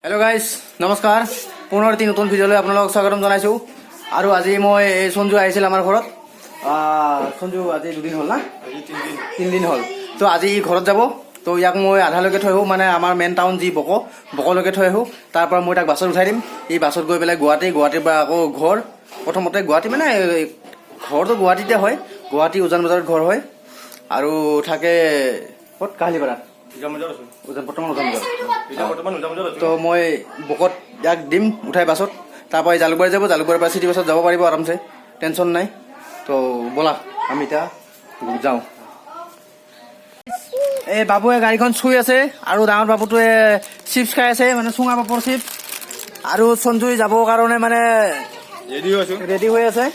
Hello' guys, নমস্কাৰ। পুনৰ এটি নতুন ভিডিঅ'লৈ আপোনালোকক স্বাগতম জনাইছোঁ। আৰু আজি মই এই সঞ্জু আহিছিল আমাৰ ঘৰত। সঞ্জু, আজি দুদিন হ'ল না? তিনিদিন হ'ল। তো আজি ই ঘৰত যাব। তো ইয়াক মই আধালৈকে থৈ আহোঁ, মানে আমাৰ মেইন টাউন যি বক, বকলৈকে থৈ আহোঁ। তাৰ পৰা মই তাক বাছত উঠাই দিম। ই বাছত গৈ পেলাই গুৱাহাটী, গুৱাহাটীৰ পৰা আকৌ ঘৰ। প্ৰথমতে গুৱাহাটী, মানে এই ঘৰটো গুৱাহাটীতে হয়। গুৱাহাটী উজান বজাৰত ঘৰ হয় আৰু থাকে ক'ত? কাহিলীপাৰাত। উজান বজাৰত আছো। উজান, বৰ্তমান উজান বজাৰ। এতিয়া বৰ্তমান উজান বজাৰত আছো। তো মই বকত ইয়াক দিম উঠাই বাছত। তাৰপৰা ই জালুকবাৰী যাব, জালুকবাৰীৰ পৰা চিটি বাছত যাব পাৰিব আৰামছে, টেনশ্যন নাই। তো ব'লা, আমি এতিয়া যাওঁ। এই বাবুৱে গাড়ীখন চুই আছে আৰু ডাঙৰ বাবুটোৱে চিপছ খাই আছে, মানে চুঙা পাপৰ চিপছ। আৰু সঞ্জুই যাবৰ কাৰণে মানে ৰেডি হৈ আছো। ৰেডি হৈ আছে।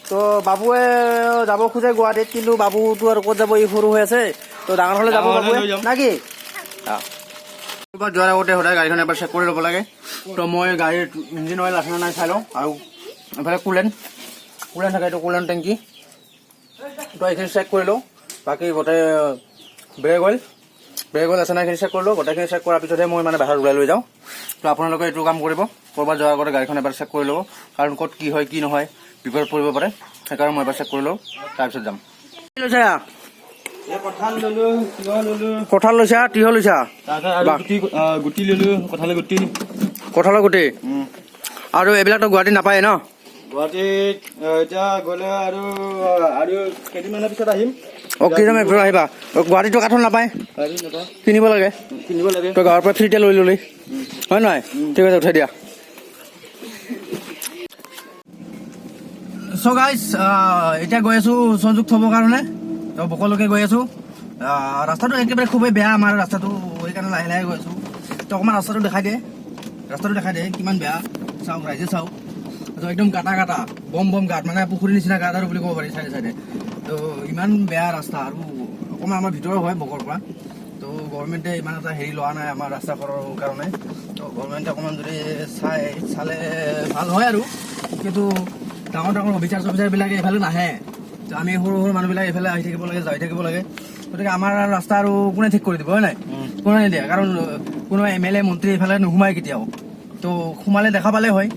তো বাবুৱে যাব খোজে গুৱাহাটীত, কিন্তু বাবুটো আৰু ক'ত যাব? ই সৰু হৈ আছে। তো ডাঙৰ হ'লে যাব ডাঙৰ হ'লে বাবুৱে। লৈ যাম। না কি? ক'ৰবাত যোৱাৰ আগতে সদায় গাড়ীখন এবাৰ চেক কৰি ল'ব লাগে। তো মই গাড়ীৰ ইঞ্জিন অইল আছে নে নাই চাই লওঁ। আৰু এইফালে কুলেণ্ট, কুলেণ্ট থাকে, এইটো কুলেণ্ট টেংকি। তো এইখিনি চেক কৰি লওঁ। বাকী গোটেই ব্ৰেক অইল আছে নাই এইখিনি চেক কৰি লওঁ। গোটেইখিনি চেক কৰাৰ পিছতহে মই মানে বাহিৰত ওলাই লৈ যাওঁ। তো আপোনালোকে এইটো কাম কৰিব, ক'ৰবাত যোৱাৰ আগতে গাড়ীখন এবাৰ চেক কৰি ল'ব। কাৰণ ক'ত কি হয় কি নহয়, বিপদত পৰিব পাৰে। সেইকাৰণে মই এবাৰ চেক কৰি লওঁ, তাৰপিছত যাম। কি লৈছা? এই কঁঠাল ললো, তিয়হ ললো। কঁঠাল লৈছা, তিয়হ লৈছা? তাৰপিছত আৰু বাহ। গুটি ললো, কঁঠালৰ গুটি। কঁঠালৰ গুটি। আৰু এইবিলাকতো গুৱাহাটীত নাপায় ন? গুৱাহাটীত এতিয়া গ'লে আৰু কেইদিনমানৰ পিছত আহিম। অ, কেইদিনমান পিছত আহিবা। অ, গুৱাহাটীতো কাঠল নাপায়? আৰু নাপাওঁ। কিনিব লাগে। কিনিব লাগে। তই গাঁৱৰ পৰা ফ্ৰীতে লৈ ল'লি, হয় নহয়? ঠিক আছে, উঠাই দিয়া। চ' গাইজ, এতিয়া গৈ আছোঁ সঞ্জুক থ'বৰ কাৰণে। তো বকলৈকে গৈ আছোঁ। ৰাস্তাটো একেবাৰে খুবেই বেয়া আমাৰ ৰাস্তাটো, সেইকাৰণে লাহে লাহে গৈ আছোঁ। তো অকণমান ৰাস্তাটো দেখাই দিয়ে, ৰাস্তাটো দেখাই দিয়ে কিমান বেয়া। চাওক ৰাইজে, চাওক। তো একদম গাটা গাটা, বম বম গাঁত, মানে পুখুৰীৰ নিচিনা গাঁত আৰু বুলি ক'ব পাৰি চাইডে চাইডে। তো ইমান বেয়া ৰাস্তা আৰু অকণমান আমাৰ ভিতৰৰ হয় বকৰ পৰা। তো গভৰ্ণমেণ্টে ইমান এটা হেৰি লোৱা নাই আমাৰ ৰাস্তা ঘৰৰ কাৰণে। তো গভৰ্ণমেণ্টে অকণমান যদি চাই, চালে ভাল হয় আৰু। কিন্তু ডাঙৰ ডাঙৰ অফিচাৰ চফিচাৰবিলাকে এইফালে নাহে। তো আমি সৰু সৰু মানুহবিলাক এইফালে আহি থাকিব লাগে, যাই থাকিব লাগে। গতিকে আমাৰ ৰাস্তা আৰু কোনে ঠিক কৰি দিব, হয় নাই? কোনে নিদিয়ে, কাৰণ কোনো এমএলএ, মন্ত্ৰী এইফালে নোসোমায় কেতিয়াও। তো সোমালে দেখা পালে হয়,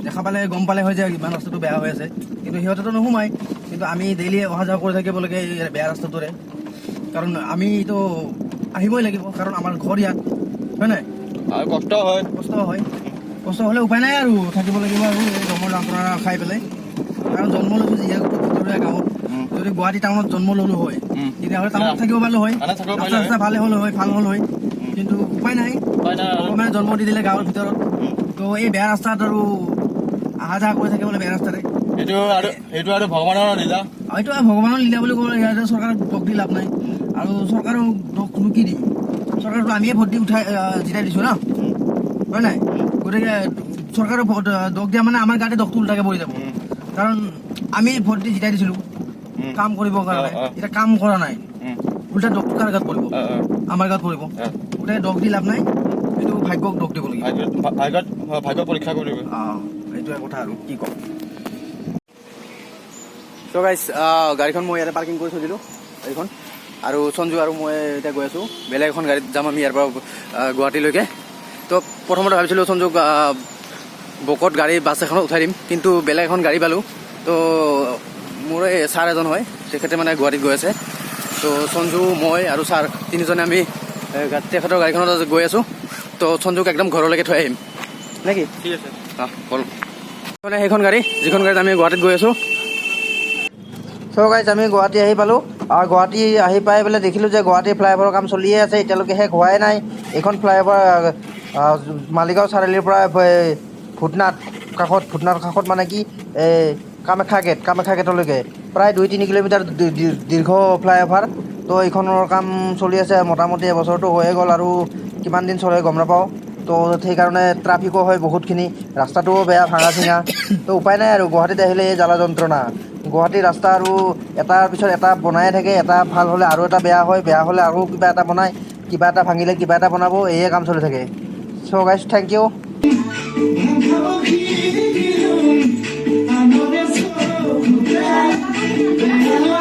দেখা পালে গম পালে হয় যে ইমান ৰাস্তাটো বেয়া হৈ আছে। কিন্তু সিহঁতেতো নোসোমায়। কিন্তু আমি ডেইলি অহা যোৱা কৰি থাকিব লাগে এই বেয়া ৰাস্তাটোৰে, কাৰণ আমিতো আহিবই লাগিব, কাৰণ আমাৰ ঘৰ ইয়াত, হয় নাই? আৰু কষ্ট হয়। কষ্ট হয়, কষ্ট হ'লে উপায় নাই আৰু, থাকিব লাগিব আৰু এই জন্মৰ যন্ত্ৰণা খাই পেলাই। কাৰণ জন্ম লৈছোঁ যিহেতু ভিতৰুৱা গাঁৱত। যদি গুৱাহাটী টাউনত জন্ম ল'লো হয়, তেতিয়াহ'লে টাউনত থাকিব পাৰিলো হয়। মানে থাকিব ৰাস্তা পাৰিলে হয়। ৰাস্তা ভালে হ'ল হয়, ভাল হ'ল হয়। কিন্তু উপায় নাই। উপায় নাই আৰু। ভগৱানে জন্ম দি দিলে গাঁৱৰ ভিতৰত। তো এই বেয়া ৰাস্তাত আৰু অহা যোৱা কৰি থাকিবলৈ বেয়া ৰাস্তাতে। এইটো আৰু ভগৱানৰ লীলা। আৰু এইটো আৰু ভগৱানৰ লীলা বুলি ক'ব লাগে। ইয়াতে চৰকাৰক দোষ দি লাভ নাই। আৰু চৰকাৰক দোষনো কি দিম? চৰকাৰকতো আমিয়ে ভোট দি উঠাই জিতাই দিছোঁ ন, হয় নাই? গতিকে চৰকাৰক ভোট দোষ দিয়া মানে আমাৰ গাতে দোষটো উল্টাকে পৰি যাব। কাৰণ আমি ভোট দি জিতাই দিছিলোঁ কাম কৰিবৰ কাৰণে। অ, অ। এতিয়া কাম কৰা নাই, উল্টা দোষটো কাৰ গাত পৰিব? অ, অ। আমাৰ গাত পৰিব। গতিকে দোষ দি লাভ নাই, এইটো ভাগ্যক দোষ দিব লাগিব। ভাগ্যত ভাগ্য পৰীক্ষা কৰিব। অঁ, এইটোৱে কথা আৰু কি ক'ম। চ' গাইজ, গাড়ীখন মই ইয়াতে পাৰ্কিং কৰি থৈ দিলোঁ গাড়ীখন। আৰু সঞ্জু আৰু মই এতিয়া গৈ আছোঁ, বেলেগ এখন গাড়ীত যাম আমি ইয়াৰ পৰা গুৱাহাটীলৈকে। তো প্ৰথমতে ভাবিছিলোঁ সঞ্জুক বকত গাড়ী বাছ এখনত উঠাই দিম, কিন্তু বেলেগ এখন গাড়ী পালোঁ। তো মোৰ এই ছাৰ এজন হয়, তেখেতে মানে গুৱাহাটীত গৈ আছে। তো সঞ্জু, মই আৰু ছাৰ তিনিজনে আমি তেখেতৰ গাড়ীখনত গৈ আছোঁ। তো সঞ্জুক একদম ঘৰলৈকে থৈ আহিম, নে কি? ঠিক আছে। অঁ, ব'ল। মানে সেইখন গাড়ী, যিখন গাড়ীত আমি গুৱাহাটীত গৈ আছোঁ। চ' গাইজ, আমি গুৱাহাটী আহি পালোঁ। আৰু গুৱাহাটী আহি পাই পেলাই দেখিলোঁ যে গুৱাহাটী ফ্লাইঅভাৰৰ কাম চলিয়ে আছে, এতিয়ালৈকে শেষ হোৱাই নাই। এইখন ফ্লাইঅভাৰ মালিগাঁও চাৰিআলিৰ পৰা এই ভূটনাথ কাষত, ভূটনাথ কাষত মানে কি এই কামাখ্যা গেট, কামাখ্যা গেটলৈকে প্ৰায় 2-3 কিলোমিটাৰ দীৰ্ঘ ফ্লাইঅভাৰ। তো এইখনৰ কাম চলি আছে, মোটামুটি এবছৰটো হৈয়ে গ'ল আৰু কিমান দিন চলে গম নাপাওঁ। তো সেইকাৰণে ট্ৰাফিকো হয় বহুতখিনি, ৰাস্তাটোও বেয়া, ভাঙা চিঙা। তো উপায় নাই আৰু, গুৱাহাটীত আহিলে এই জ্বালা যন্ত্ৰণা। গুৱাহাটীৰ ৰাস্তা আৰু এটাৰ পিছত এটা বনায়ে থাকে। এটা ভাল হ'লে আৰু এটা বেয়া হয়, বেয়া হ'লে আৰু কিবা এটা বনায়, কিবা এটা ভাঙিলে কিবা এটা বনাব, এয়ে কাম চলি থাকে। চ' গাইজ, thank U. আনৰে চকুতে বেয়া হলো।